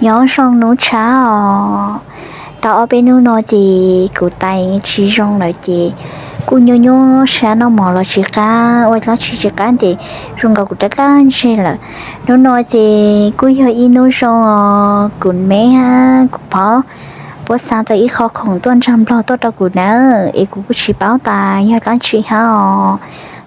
Nyob zoo hnub tshav os. Tau ob peb hnub no ces kuv tais tsis zoo lawm ces kuj nyuaj nyuaj sab noj mov los tsis qab, ua dlaab tsi tsis qab ces zoo nkaus kuv dlaab dlaab ntseg lawm. Hnub no ces kuj yog ib hnub zoo os, kuv me hab kuv phov puab xa tau ib qho khoom tuaj ntsaag nplog tuaj rau kuv na, es kuv kuj tsis paub tas yog dlaab tsi hab os.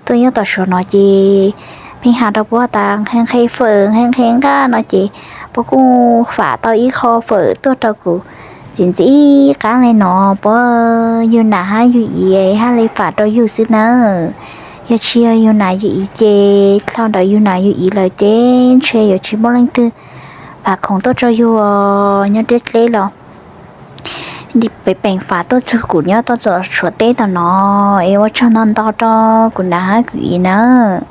Tuaj nyob tom Suav no ces pheej has rau puab tas nqhis nqhis fawm nqhis nqhis nqaj no ces puab kuj fam tau ib qho fawm tuaj rau kuv ntxiv ntxiv qab le no. Puab yug nam hab yug iv hab le fam rau yug xwb nawb. Yog tsis yog yug nam yug iv ces dlhau ntawm yug nam yug iv lawm ces ntshe yuav tsis muaj leej twg fam khoom tuaj rau yug nyob dleb dleb los pem peem fam tuaj txug kuv nyob tau tom Suav teb tom no. Es ua tsaug ntau ntau rau kuv nam hab kuv iv nawb.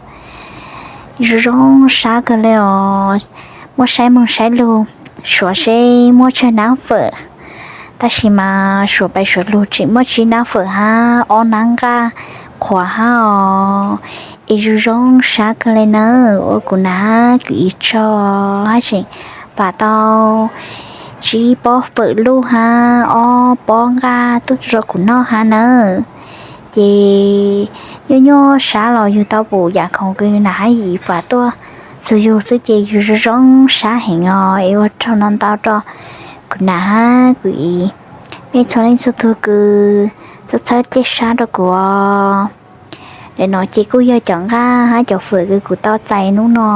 Zoo zoo sab kawg le os. Muab saib moog saib lug, Suav seb muaj tsawg nab fawm, tab sis mas Suav pais Suav lug tseem muaj tsib nab fawm hab ob nab nqaj qhuav hab os. Es zoo zoo sab kawg le nawb, ua kuv nam hab kuv iv tsaug hab tseem fam tau tsib pob fawm luj hab ob pob nqaj tuaj rau kuv noj hab nawb. Ces nyuaj nyuaj sab los yug tau pum yam khoom kws nam hab iv fam tuaj txug yug xwb ces yug zoo zoo sab heev os. Es ua tsaug ntau ntau rau kuv nam hab kuv iv, mej txhua leej txhua tug kws txhawb txhawb dlej sab rau kuv os. Nim no ces kuj yog cov nqaj hab cov fawm kws kuv tau txais hnub no,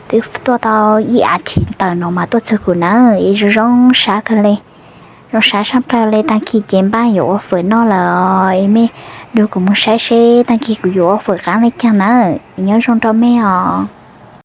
twb tuaj tau ib as thiv tawm no mas tuaj txug kuv nawb. Es zoo zoo sab kawg le, zoo sab sab plawg le. Taag kis ces npaj yuav ua fawm noj lawm, es mej nrug kuv moog saib seb taag kis kuv yuav ua fawm qaab le caag nawb. Nyob zoo rau mej os.